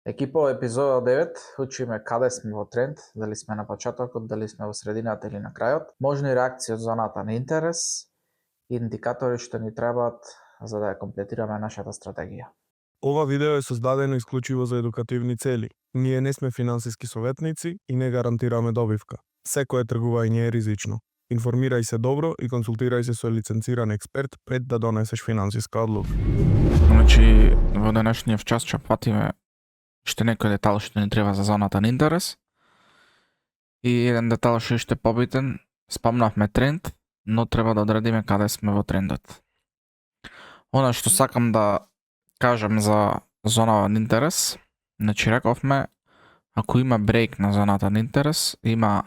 Екипо, епизода 9, учиме каде сме во тренд, дали сме на почетокот, дали сме во средината или на крајот, можни реакции од зоната на интерес, индикатори што ни требаат за да ја комплетираме нашата стратегија. Ова видео е создадено исклучиво за едукативни цели. Ние не сме финансиски советници и не гарантираме добивка. Секое тргување е ризично. Информирај се добро и консултирај се со лиценциран експерт пред да донесеш финансиска одлука. Значи, во денешниот час ќе патиме уште некој детал што ни треба за зоната на интерес. И еден детал што е уште побитен, спомнавме тренд, но треба да одредиме каде сме во трендот. Она што сакам да кажам за зоната на интерес, значи рековме, ако има брейк на зоната на интерес, има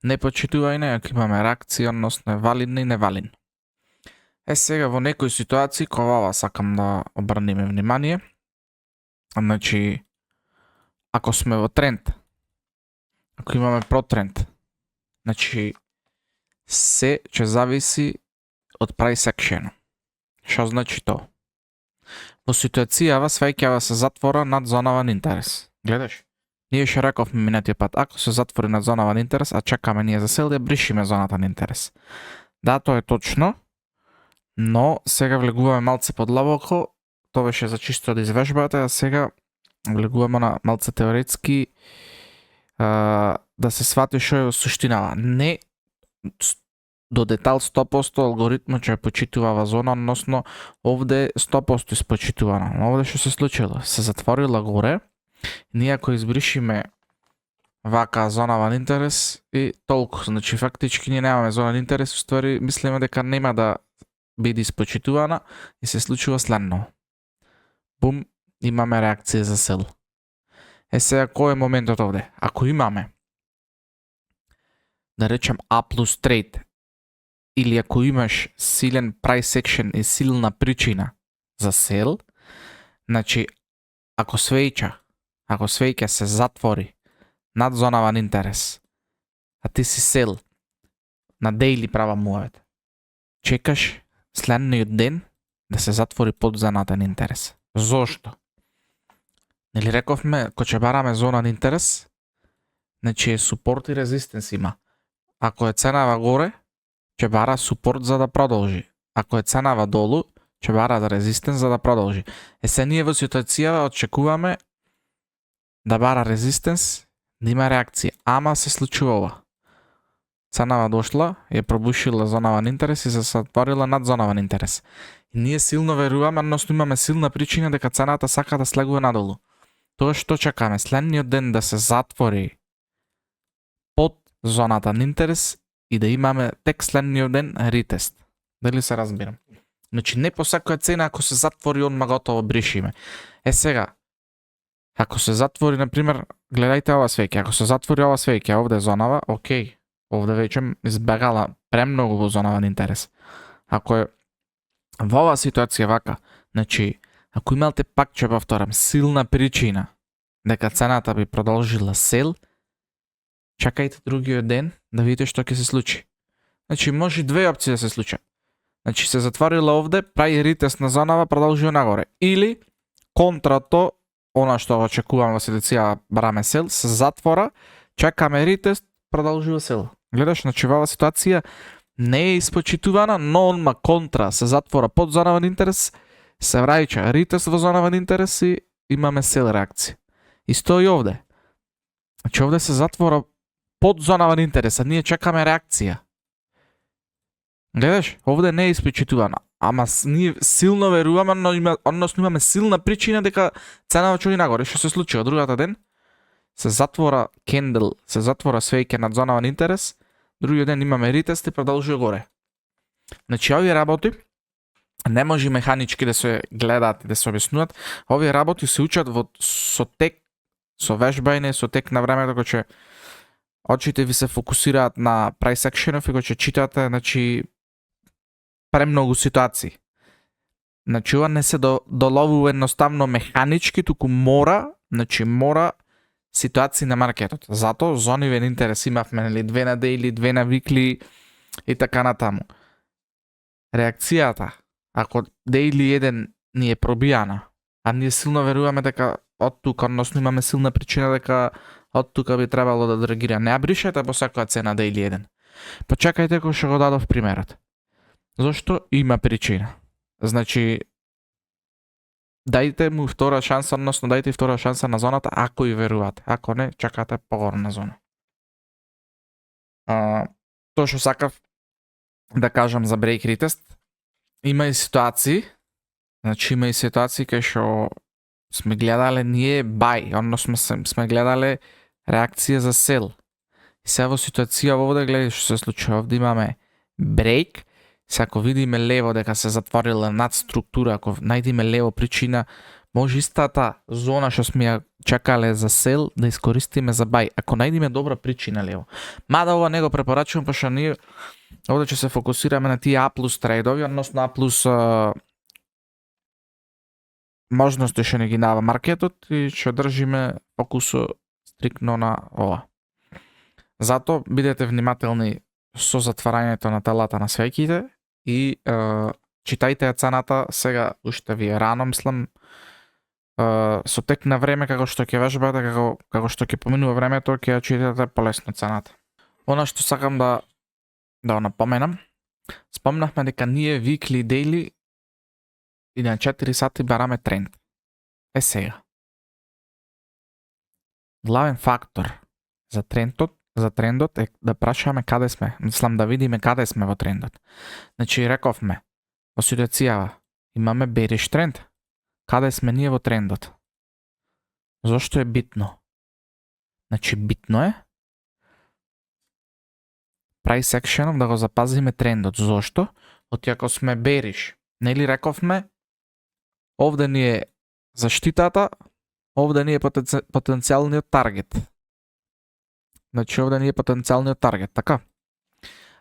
непочитување, ако имаме реакција, односно валидна и невалидна. Сега во некои ситуации кога ова сакам да обрнеме внимание. Значи, ако сме во тренд, ако имаме протренд, значи се ќе зависи од price action. Што значи тоа? Во ситуацијава сваќава се затвора над зонава на интерес. Гледаш? Ние што рековме минатиот пат, ако се затвори над зонава на интерес, а чекаме ние за сел да бришиме зоната на интерес. Да, тоа е точно, но сега влегуваме малце подлабоко, тоа беше за чисто да извежбате, а сега влегуваме на малце теоретски да се свати што е суштинава. Не до детал 100% алгоритмот ќе почитува зона, односно овде 100% испочитувано. Овде што се случило? Се затворила горе, ние ако избришиме вака зона на интерес и толку, значи фактички ние немаме зона на интерес, уствари мислиме дека нема да биде испочитувана и се случува следно. Бум, имаме реакција за сел. Сега кој е моментот овде? Ако имаме, да речем A плюс трейд, или ако имаш силен price action и силна причина за сел, значи ако свеќа се затвори над зонава на интерес, а ти си сел на daily права мувет, чекаш следниот ден да се затвори под зоната на интерес. Зошто? Нели рековме, кога ќе бараме зона на интерес, значи е супорт и резистенс има. Ако е ценава горе, ќе бара супорт за да продолжи. Ако е ценава долу, ќе бара резистенс за да продолжи. Се ние во ситуацијава очекуваме да бара резистенс, да има реакција. Ама се случува ова. Ценава дошла, ја пробушила зонава на интерес и се затворила над зонава на интерес. И ние силно веруваме, односно имаме силна причина дека цената сака да слегува надолу. Тоа што чекаме следниот ден да се затвори под зоната на интерес и да имаме тек следниот ден ретест. Дали се разбирам? Значи не по секоја цена ако се затвори одма готово бришиме. Сега, ако се затвори, например, гледајте ова свеќе, ако се затвори ова свеќе, овде зонава, окей, овде веќе избегала премногу во зонава на интерес. Ако е во оваа ситуација вака, значи, ако имате пак ќе повторам, силна причина дека цената би продолжила сел, чекајте другиот ден да видите што ќе се случи. Значи, може две опции да се случат. Значи, се затворила овде, прави ретест на зонава, продолжува нагоре. Или, контрато, она што очекувам во ситуација бараме сел, се затвора, чекаме ретест, продолжува сел. Гледаш, значи, во оваа ситуација не е испочитувана, но онма контра се затвора под зонава на интерес, се враќа ретест во зонава на интерес и имаме сел реакција. Исто и овде. Значи, овде се затвора под зонава на интерес, а ние чекаме реакција. Гледаш, овде не е испочитувана, ама ние силно веруваме, но односно имаме силна причина дека ценава ќе оди нагоре. Што се случува другата ден? Се затвора кендл, се затвора свеќе над зонава на интерес, другиот ден имаме ретест и продолжува горе. Значи, овие работи не може механички да се гледаат и да се објаснуваат. Овие работи се учат со тек, со вежбање, со тек на времето кога ќе очите ви се фокусираат на price action-ов и кога ќе читате, значи, премногу ситуации. Значи, ова не се доловува едноставно механички, туку мора ситуации на маркетот. Затоа зониве на интерес имавме, нели, 2 на daily, 2 на weekly и така натаму. Реакцијата, ако daily 1 ни е пробијана, а ние силно веруваме дека од тука, односно имаме силна причина дека од тука би требало да реагира. Не ја бришете по секоја цена да или еден. Почекајте кој што го дадов примерот. Зошто? Има причина. Значи, дајте му втора шанса, односно дајте втора шанса на зоната ако и верувате. Ако не, чакате погорна зона. Тоа што сакав да кажам за break retest, има и ситуации, значи има и ситуации кај што сме гледале ние buy, односно сме гледале реакција за sell. И сега во ситуација овде гледај што се случува, овде имаме break. Се ако видиме лево дека се затворила над структура, ако најдеме лево причина, може истата зона што сме ја чекале за сел да искористиме за бај. Ако најдеме добра причина лево. Мада ова не го препорачувам, пошто ние овде ќе се фокусираме на тие A+ трейдови, односно A+ можности што не ги дава маркетот и ќе држиме фокусо стрикно на ова. Зато бидете внимателни со затварањето на телата на свеќите и читајте ја цената, сега уште ви е рано, мислам, со тек на време како што ќе вежбате, како што ќе поминува времето, ќе ја читате полесно цената. Она што сакам да го напоменам, спомнахме дека ние weekly, daily и на 4 сати бараме тренд. Е сега. Главен фактор за трендот е да прашаме каде сме, мислам да видиме каде сме во трендот. Значи рековме, во ситуацијава имаме bearish тренд. Каде сме ние во трендот? Зошто е битно? Значи битно е price action да го запазиме трендот. Зошто? Оти ако сме bearish, нели рековме, овде ни е заштитата, овде ни е потенцијалниот таргет. Значи овде ни е потенцијалниот таргет, така?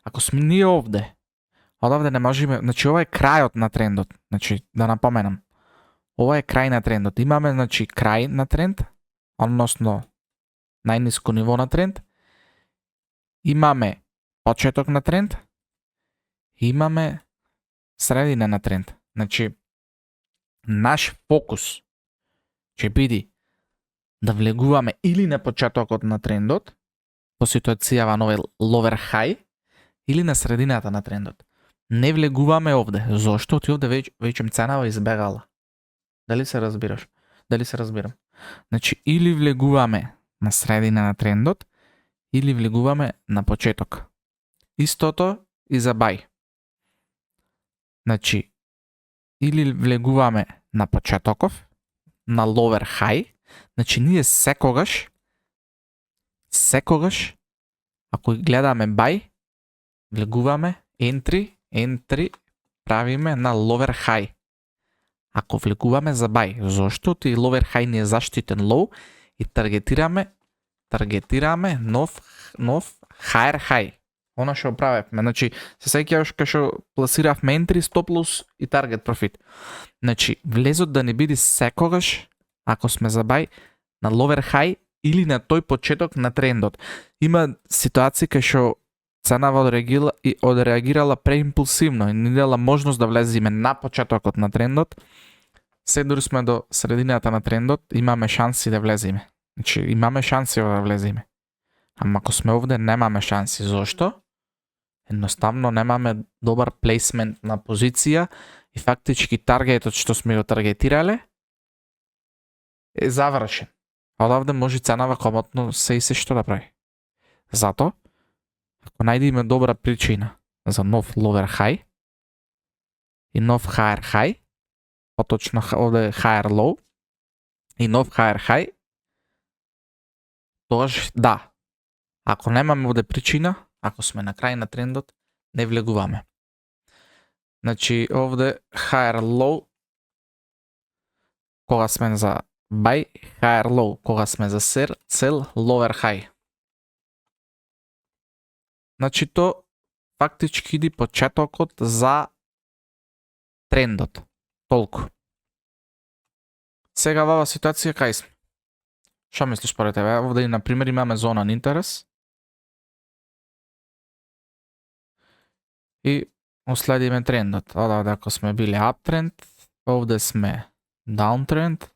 Ако сме ние овде, од овде не можеме, значи ова е крајот на трендот. Значи да напоменам, ова е крај на трендот. Имаме значи крај на тренд, односно најниско ниво на тренд. Имаме почеток на тренд. Имаме средина на тренд. Значи наш фокус ќе биде да влегуваме или на почетокот на трендот, по ситуацијава на овој lower high, или на средината на трендот. Не влегуваме овде. Зошто? Ти овде веќе ценава избегала. Дали се разбираш? Дали се разбирам? Значи, или влегуваме на средина на трендот, или влегуваме на почеток. Истото и за бај. Значи, или влегуваме на почетоков, на lower high, значи ние секогаш, ако гледаме бај, влегуваме entry, правиме на lower high. Ако влегуваме за бај, зошто ти lower high ни е заштитен low и таргетираме нов higher high. Она што правевме, значи се сеќаваш кај што пласиравме entry, stop loss и target profit. Значи влезот да не биде секогаш, ако сме за бај, на lower high или на тој почеток на трендот. Има ситуации кај што ценава одреагирала преимпулсивно и ни дала можност да влеземе на почетокот на трендот. Се дури сме до средината на трендот, имаме шанси да влеземе. Значи имаме шанси да влеземе. Ама ако сме овде немаме шанси. Зошто? Едноставно немаме добар плейсмент на позиција и фактички таргетот што сме го таргетирале е завршен. Одавде може ценава комотно се и се што да прави. Зато, ако најдеме добра причина за нов lower high и нов higher high, поточно овде higher low и нов higher high, тогаш да. Ако немаме овде причина, ако сме на крај на трендот, не влегуваме. Значи овде higher low кога сме за buy, higher low кога сме за sell, lower high. Значи то фактички иди почетокот за трендот. Толку. Сега во оваа ситуација кај сме? Што мислиш според тебе? Овде на пример имаме зона на интерес. И уследиме трендот. Одавде ако сме били uptrend, овде сме downtrend,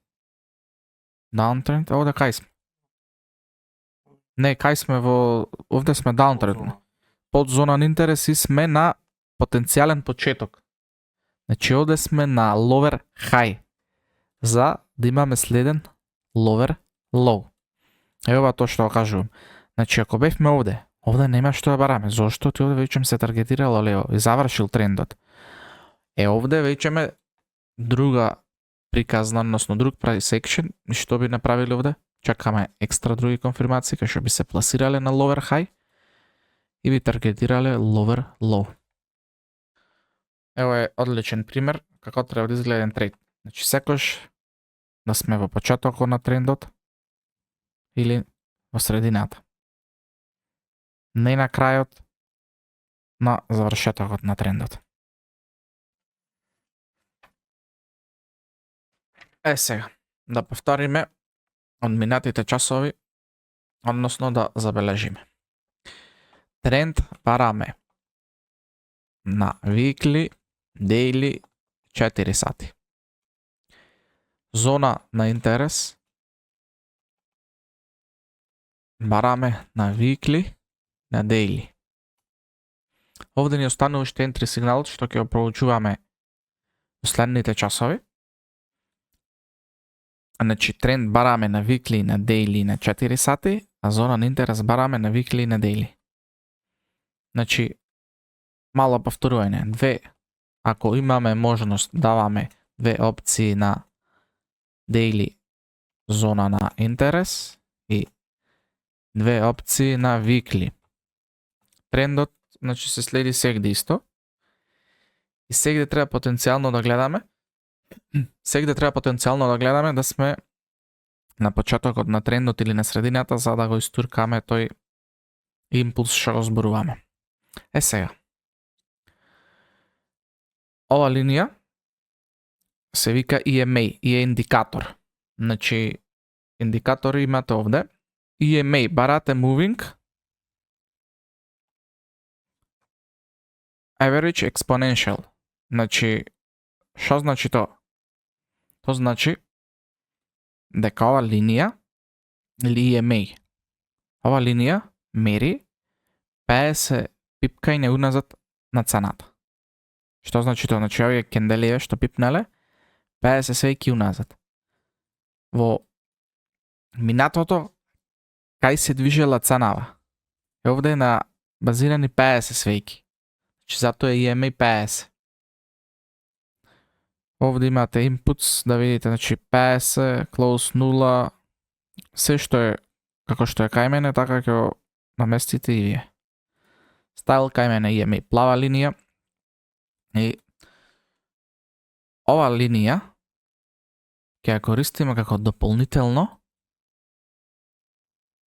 Downtrend, овде кај сме? Не, кај сме овде сме downtrend. Под зона на интерес и сме на потенцијален почеток. Значи овде сме на lower high за да имаме следен lower low. Ева тоа што кажувам. Значи ако бевме овде нема што да бараме. Зошто? Ти овде веќе се таргетирало лево и завршил трендот. Овде веќе ме друга приказна, односно друг price action, и што би направиле овде? Чакаме екстра други конфирмации кај што би се пласирале на lower high и би таргетирале lower low. Ево е одличен пример како треба да изгледа еден трейд. Значи секојаш да сме во почетокот на трендот или во средината. Не на крајот на завршетокот на трендот. Сега, да повториме од минатите часови, односно да забележиме. Тренд бараме на weekly, daily, 4 сати. Зона на интерес бараме на weekly, на daily. Овде ни останува уште entry сигналот што ќе го проучуваме во следните часови. Значи тренд бараме на weekly, на daily, на 4 сати, а зона на интерес бараме на weekly и на daily. Значи мало повторување. Ако имаме можност даваме две опции на daily зона на интерес и две опции на weekly. Трендот значи се следи сегде исто. И сегде треба потенцијално да гледаме. Да сме на почетокот на трендот или на средината за да го истуркаме тој импулс што го зборуваме. Сега. Ова линија се вика EMA и е индикатор. Значи индикатори имате овде. EMA барате moving average exponential. Значи што значи тоа? Тоа значи дека ова линија или EMA, ова линија мери 50 пипкање уназад на цената. Што значи тоа? Значи овие кенделиве што пипнале 50 свејки уназад. Во минатото кај се движела ценава? Овде е на базирани 50 свејки. Значи затоа е EMA 50. Овде имате inputs да видите, значи 50, close 0, се што е како што е кај мене, така ќе го наместите и вие. Стайл кај мене EMA плава линија и ова линија ќе ја користиме како дополнително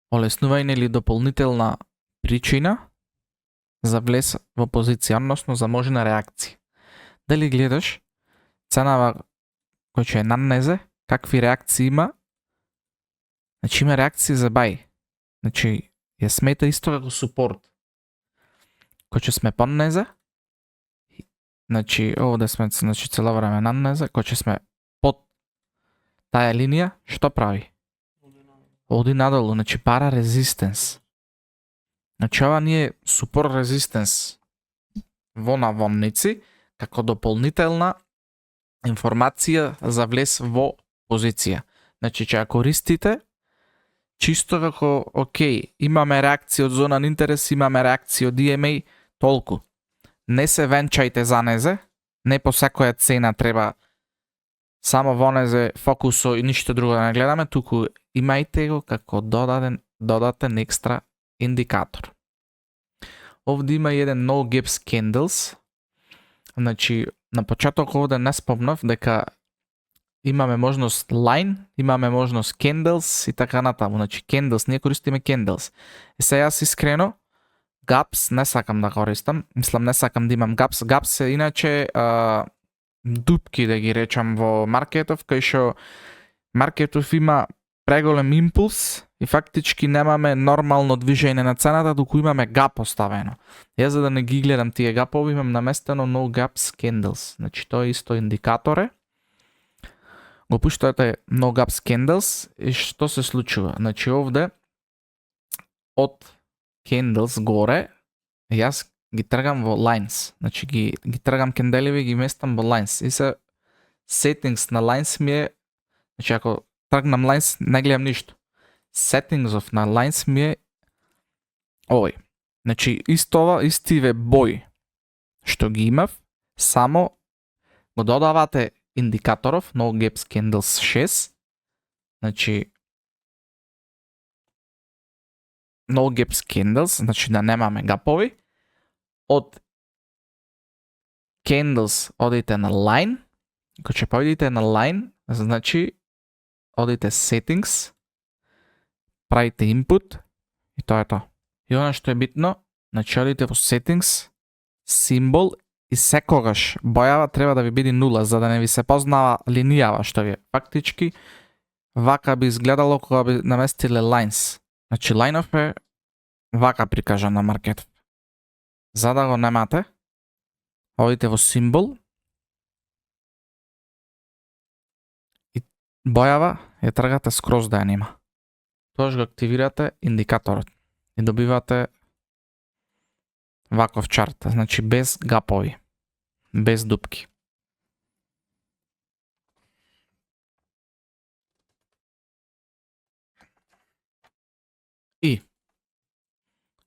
олеснување или дополнителна причина за влез во позиција, односно за можна реакција. Дали гледаш ценава кој ќе е нанезе, какви реакции има? Значи има реакции за бај. Значи ја смета исто како супорт. Кој ќе сме понезе, значи овде сме цело време нанезе, кој ќе сме под таа линија, што прави? Оди надолу, значи пара резистенс. Значи ова ни е супорт резистенс во наводници како дополнителна информација за влез во позиција. Значи ќе ја користите чисто како окей, имаме реакција од зона на интерес, имаме реакција од EMA, толку. Не се венчајте за незе, не по секоја цена треба само во незе фокусо и ништо друго да не гледаме, туку имајте го како додатен екстра индикатор. Овде има еден no gaps candles. Значи на почеток овде не спомнав дека имаме можност line, имаме можност candles и така натаму. Значи candles, ние користиме candles. Сега јас искрено gaps не сакам да користам, мислам не сакам да имам gaps. Gaps е иначе дупки да ги речам во маркетов, кај што маркетов има преголем импулс и фактички немаме нормално движење на цената, доку имаме гап оставено. Јас за да не ги гледам тие гапови имам наместено no gaps candles. Значи тоа е исто индикаторе. го пуштате no gaps candles и што се случува? Значи овде од candles горе јас ги тргам во lines. Значи ги тргам кенделиви и ги местам во lines. И се settings на lines ми е, значи ако тргнам lines не гледам ништо. Settings на lines ми е овој. Значи истиве бои што ги имав, само го додавате индикаторов no gaps candles 6. Значи no gaps candles, значи да немаме гапови. Од candles одите на line. Ако ќе поидите на line, значи одите settings, правите input и тоа е тоа. И она што е битно, значи одите во settings, символ и секогаш бојава треба да ви биде 0, за да не ви се познава линијава што ви е. Фактички вака би изгледало кога би наместиле lines. Значи line-ов е вака прикажан на маркетов. За да го немате, одите во символ и бојава ја тргате скроз да ја нема. Тогаш го активирате индикаторот и добивате ваков чарт, значи без гапови, без дупки. И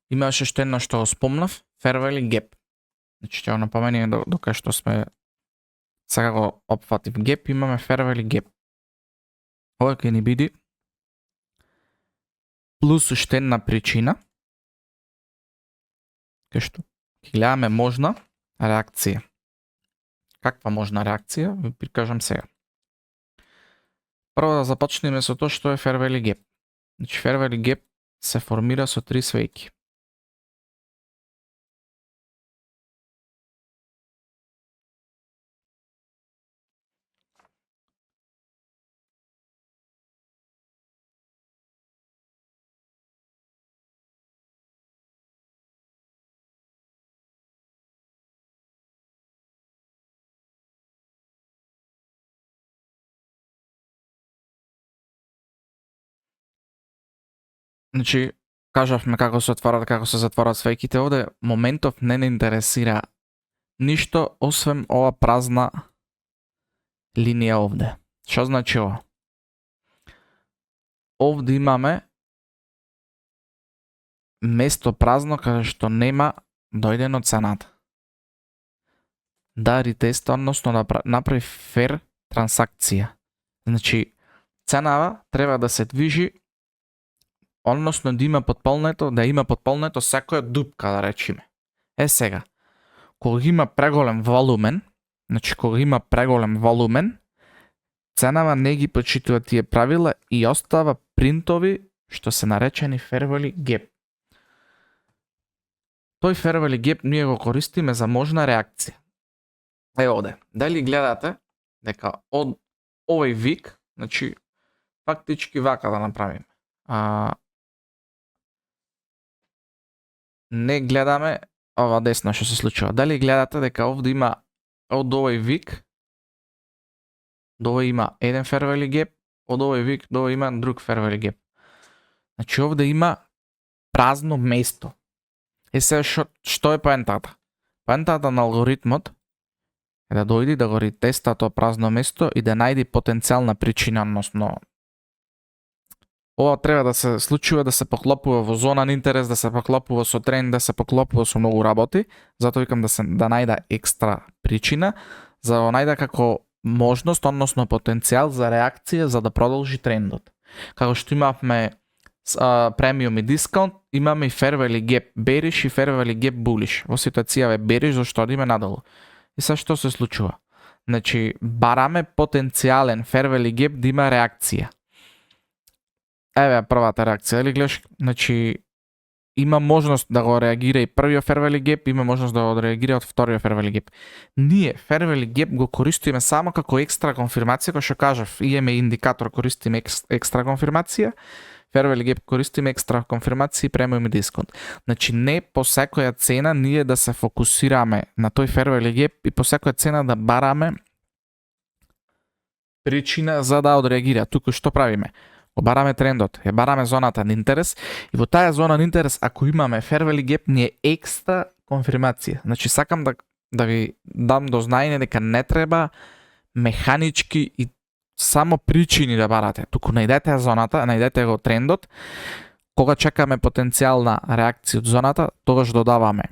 имаше што едно што го спомнав, fair value gap. Значи ќе го напоменем дока што сме сега го опфатив gap, имаме fair value gap. Ова ќе ни биде плюс уште една причина кај што ќе гледаме можна реакција. Каква можна реакција? Ви прикажам сега. Прво да започнеме со тоа што е fair value gap. Значи fair value gap се формира со 3 свејки. Значи, кажавме како се отварат, како се затворат свејките овде, моментов не интересира ништо освен ова празна линија овде. Што значи ова? Овде имаме место празно каде што нема дојдено цената. Да ретеста, односно да направи фер трансакција. Значи, ценава треба да се движи, односно да има потполнето секоја дупка, да речеме. Сега, кога има преголем волумен, значи кога има преголем волумен, ценава не ги почитува тие правила и остава принтови што се наречени fair value gap. Тој fair value gap ние го користиме за можна реакција. Овде, дали гледате дека од овој вик, значи фактички вака да направиме. Не гледаме ова десно што се случува. Дали гледате дека овде има од овој вик до овој има еден fair value gap, од овој вик до овој има друг fair value gap. Значи овде има празно место. Сега што е поентата? Поентата на алгоритмот е да дојди да го ретеста тоа празно место и да најди потенцијална причина, односно ова треба да се случува, да се поклопува во зона на интерес, да се поклопува со тренд, да се поклопува со многу работи, затоа викам да најда екстра причина, за да најда како можност, односно потенцијал за реакција за да продолжи трендот. Како што имавме премиум и дискаунт, имаме и fair value gap bearish и fair value gap bullish. Во ситуација е bearish зашто одиме надолу. И сега што се случува? Значи, бараме потенцијален fair value gap да има реакција. Еве првата реакција, или гледаш, значи има можност да го реагира и првиот fair value gap, има можност да го реагира од вториот fair value gap. Ние fair value gap го користиме само како екстра конфирмација, кој што кажав, имаме индикатор, користиме екстра конфирмација, fair value gap користиме екстра конфирмација и премиум и дискаунт. Значи не по секоја цена ние да се фокусираме на тој fair value gap и по секоја цена да бараме причина за да одреагира. Туку што правиме? Го бараме трендот, ја бараме зоната на интерес и во таа зона на интерес, ако имаме fair value gap, ни е екстра конфирмација. Значи, сакам да ви дам до знаење дека не треба механички и само причини да барате. Туку најдете зоната, најдете го трендот, кога чекаме потенцијална реакција од зоната, тогаш додаваме.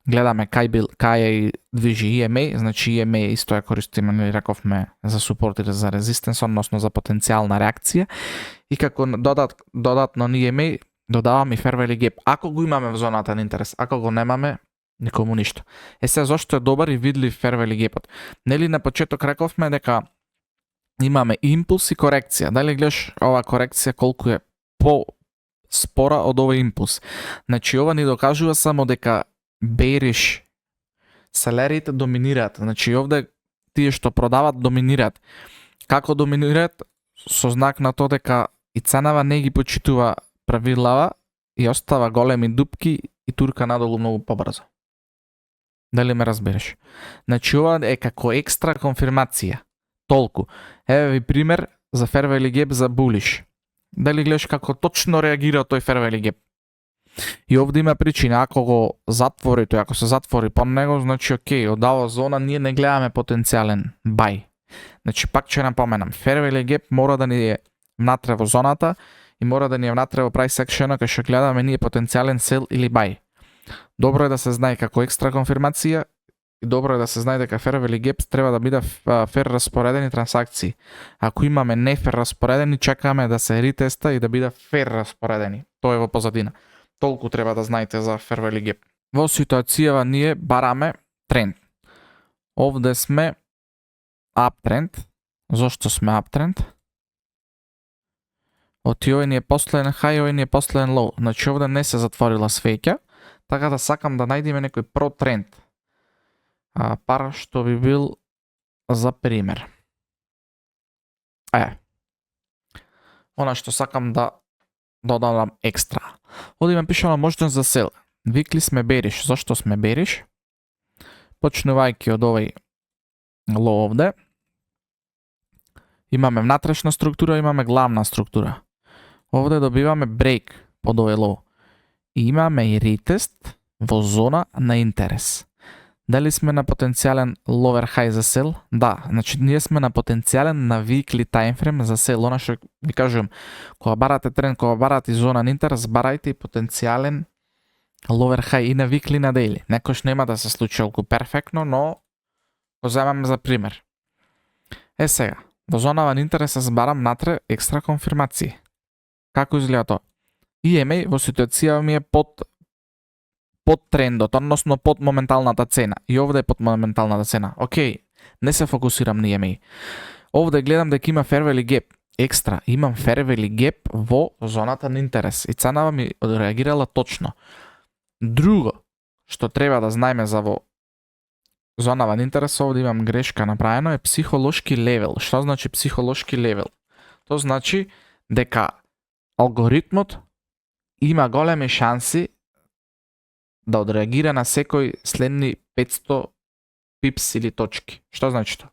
Гледаме кај движи EMA, значи EMA исто ја користиме, нели рековме, за супорт или за резистенс, односно за потенцијална реакција. И како додатно на EMA додаваме и fair value gap. Ако го имаме во зоната на интерес, ако го немаме, никому ништо. Сега зошто е добар и видлив fair value gap-от? Нели на почеток рековме дека имаме импулс и корекција. Дали гледаш ова корекција колку е по-спора од овој импулс? Значи ова ни докажува само дека bearish селерите доминираат. Значи овде тие што продават доминираат. Како доминираат? Со знак на тоа дека и ценава не ги почитува правилава и остава големи дупки и турка надолу многу побрзо. Дали ме разбереш? Значи ова е како екстра конфирмација. Толку. Еве ви пример за fair value gap за bullish. Дали гледаш како точно реагира тој fair value gap? И овде има причина, ако го затвори тој, ако се затвори по него, значи окей, од оваа зона ние не гледаме потенцијален бај. Значи пак ќе напоменам, fair value gap мора да ни е внатре во зоната и мора да ни е внатре во price action кај што гледаме ние потенцијален sell или buy. Добро е да се знае како екстра конфирмација и добро е да се знае дека fair value gap треба да биде фер распоредени трансакции. Ако имаме не фер распоредени, чекаме да се ретеста и да биде фер распоредени. Тоа е во позадина. Толку треба да знаете за fair value gap. Во ситуацијава ние бараме тренд. Овде сме uptrend. Зошто сме uptrend? Оти овој ни е последен high, овој ни е последен low. Значи овде не се затворила свеќа, така да сакам да најдеме некој протренд. Пар што би бил за пример. Она што сакам да додадам екстра. Овде има пишано можност за сел. Викли сме bearish. Зошто сме bearish? Почнувајќи од овој low овде, имаме внатрешна структура, имаме главна структура. Овде добиваме break под овој low. И имаме и ретест во зона на интерес. Дали сме на потенцијален lower high за сел? Да, значи ние сме на потенцијален на weekly time frame за сел. Она што ви кажувам, кога барате тренд, кога барате зона на интерес, барајте и потенцијален lower high и на weekly на daily. Некош нема да се случи толку перфектно, но го земаме за пример. Сега, во зона на интерес се збарам натре екстра конфирмација. Како изгледа тоа? EMA во ситуација ми е под трендот, односно под моменталната цена. И овде е под моменталната цена. Океј, не се фокусирам на EMA. Овде гледам дека има fair value gap. Екстра, имам fair value gap во зоната на интерес. И ценава ми одреагирала точно. Друго, што треба да знаеме за во зона на интерес, овде имам грешка направено, е психолошки левел. Што значи психолошки левел? Тоа значи дека алгоритмот има големи шанси да одреагира на секој следни 500 пипс или точки. Што значи тоа?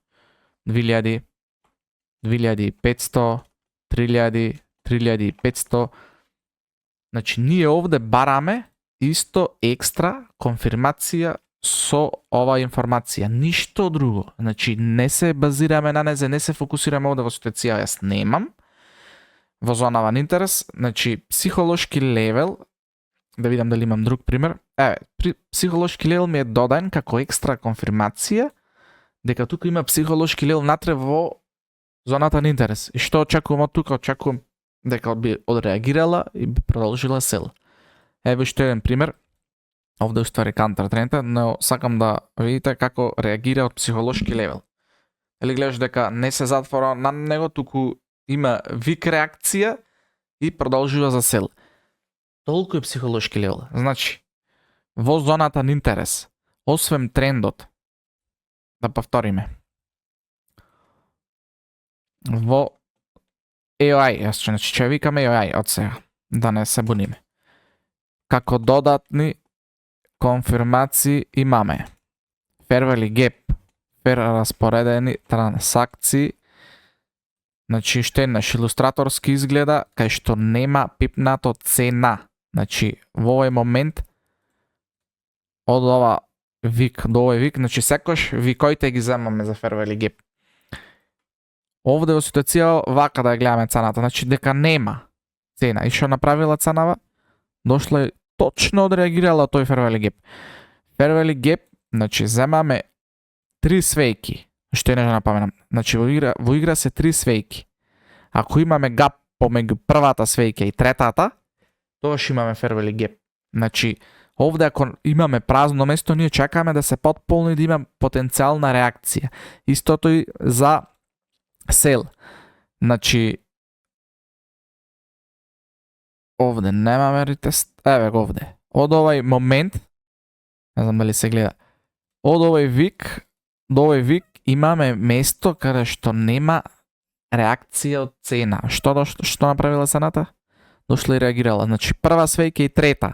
2000, 2500, 3000, 3500. Значи ние овде бараме исто екстра конфирмација со ова информација. Ништо друго. Значи не се базираме на незе, не се фокусираме овде во ситуација. Јас немам во зона на интерес. Значи психолошки левел, да видам дали имам друг пример. Психолошки левел ми е додаден како екстра конфирмација дека тука има психолошки левел натре во зоната на интерес. И што очекувам од тука? Очекувам дека би одреагирала и би продолжила сел. Еве што еден пример. Овде уствари кантар тренда, но сакам да видите како реагира од психолошки левел. Или гледаш дека не се затвора на него, туку има вик реакција и продолжува за сел. Толку е психолошки левел. Значи, во зоната на интерес, освен трендот, да повториме, во EOI, значи ќе викаме EOI од сега, да не се буниме. Како додатни конфирмации имаме fair value gap, фер распоредени трансакции Значи, што еднаш илустраторски изгледа, кај што нема пипнато цена. Значи, во овој момент, од ова вик до овој вик, значи секош викоите ги земаме за fair value gap. Овде во ситуација вака да ја гледаме цената, значи дека нема цена. И што направила ценава? Дошла и точно одреагирала тој fair value gap. Fair value gap, значи земаме 3 свејки. Што е нешто напоменам. Значи во игра се 3 свејки. Ако имаме гап помеѓу првата свејка и третата, тогаш имаме fair value gap. Значи, овде ако имаме празно место, ние чекаме да се потполни да има потенцијална реакција. Истото и за сел. Значи, овде немаме ретест. Еве го овде. Од овој момент, не знам дали се гледа, од овој вик до овој вик имаме место каде што нема реакција од цена. Што направила цената? Дошла и реагирала. Значи прва свејка и трета.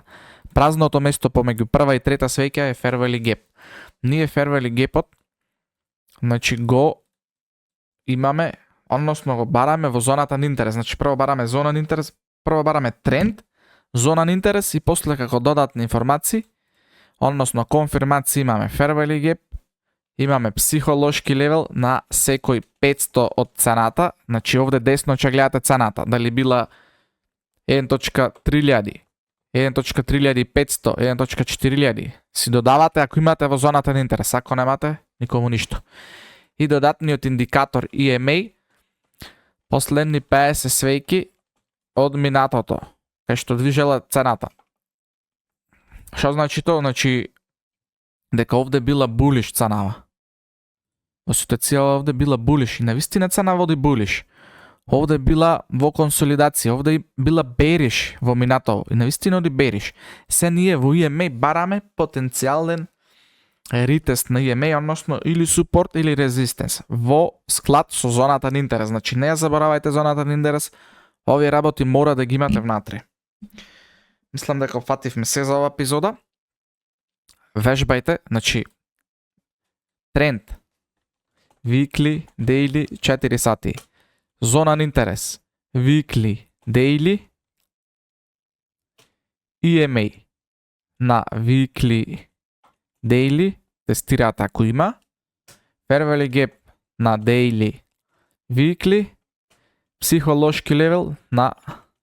Празното место помеѓу прва и трета свејка е fair value gap. Ние fair value gap-от, значи го имаме, односно го бараме во зоната на интерес. Значи прво бараме зона на интерес, прво бараме тренд, зона на интерес и после како додатни информации, односно конфирмации имаме fair value gap, имаме психолошки левел на секој 500 од цената. Значи овде десно ќе гледате цената, дали била 1.3000, 1.3500, 1.4000. Си додавате ако имате во зоната на интерес, ако немате, никому ништо. И додатниот индикатор EMA, последни 50 свејки од минатото, кај што движела цената. Што значи тоа? Значи дека овде била булиш ценава. Во ситуација овде била булиш и навистина цена води булиш. Овде била во консолидација, овде била бериш во минато и навистина оди бериш. Се ние во EMA бараме потенцијален ретест на EMA, односно или супорт или резистенс во склад со зоната на интерес. Значи не ја заборавајте зоната на интерес, овие работи мора да ги имате внатре. Мислам дека фативме се за ова епизода. Вежбајте, значи тренд, weekly, daily, 4 сати. Зона на интерес, weekly, daily, EMA на weekly, daily, тестирате ако има, fair value gap на daily, weekly, психолошки левел на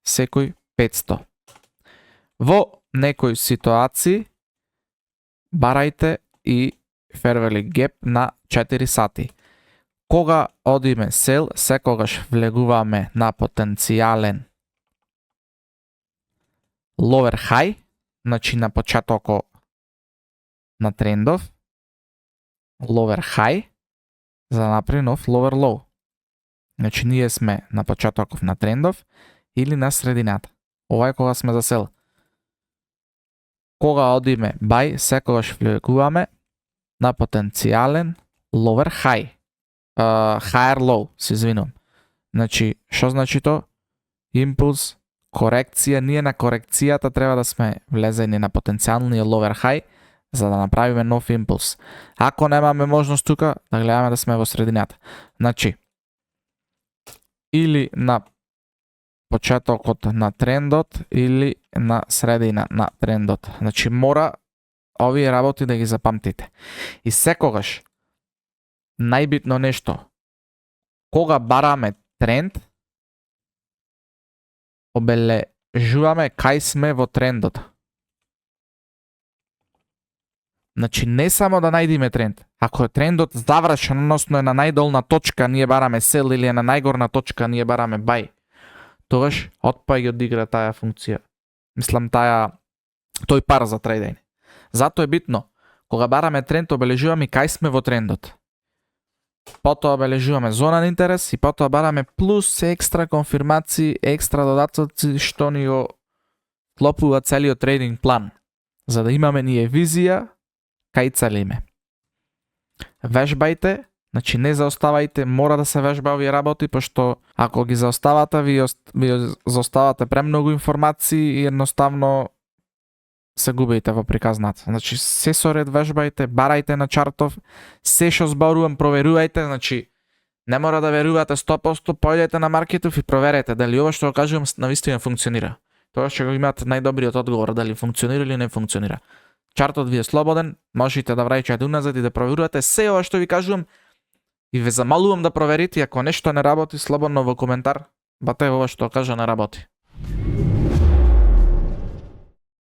секој 500. Во некој ситуации барајте и fair value gap на 4 сати. Кога одиме сел, секогаш влегуваме на потенцијален lower high, значи на почетокот на трендов, lower high, за да направи нов lower low. Значи ние сме на почетоков на трендов или на средината. Ова е кога сме за сел. Кога одиме buy, секогаш влегуваме на потенцијален lower high. Higher low, се извинувам. Значи, што значи то? Импулс, корекција, ние на корекцијата треба да сме влезени на потенцијалниот lower high за да направиме нов импулс. Ако немаме можност тука, да гледаме да сме во средината. Значи, или на почетокот на трендот или на средина на трендот. Значи мора овие работи да ги запамтите. И секогаш најбитно нешто, кога бараме тренд, обележуваме кај сме во трендот. Значи не само да најдиме тренд. Ако е трендот завршен, односно е на најдолна точка, ние бараме сел или е на најгорна точка, ние бараме buy. Тогаш отпаѓа ги одигра таа функција. Мислам тој пар за трейдење. Затоа е битно, кога бараме тренд, обележуваме кај сме во трендот. Потоа обележуваме зона на интерес и потоа бараме плюс екстра конфирмации, екстра додатоци што ни го клопува целиот трейдинг план, за да имаме ние визија кај целиме. Вежбајте, значи не заоставајте, мора да се вежба овие работи, пошто ако ги заоставате, ви заоставате премногу информации и едноставно се губите во приказната. Значи се со ред вежбајте, барајте на чартов, се што зборувам проверувајте, значи Не мора да верувате 100%, појдете на Маркетов и проверете дали ова што го кажувам навистина функционира. Тоа ќе го имате најдобриот одговор дали функционира или не функционира. Чартот ви е слободен, можете да враќате уназад и да проверувате се ова што ви кажувам и ве замалувам да проверите, ако нешто не работи, слободно во коментар, бате ова што кажа не работи.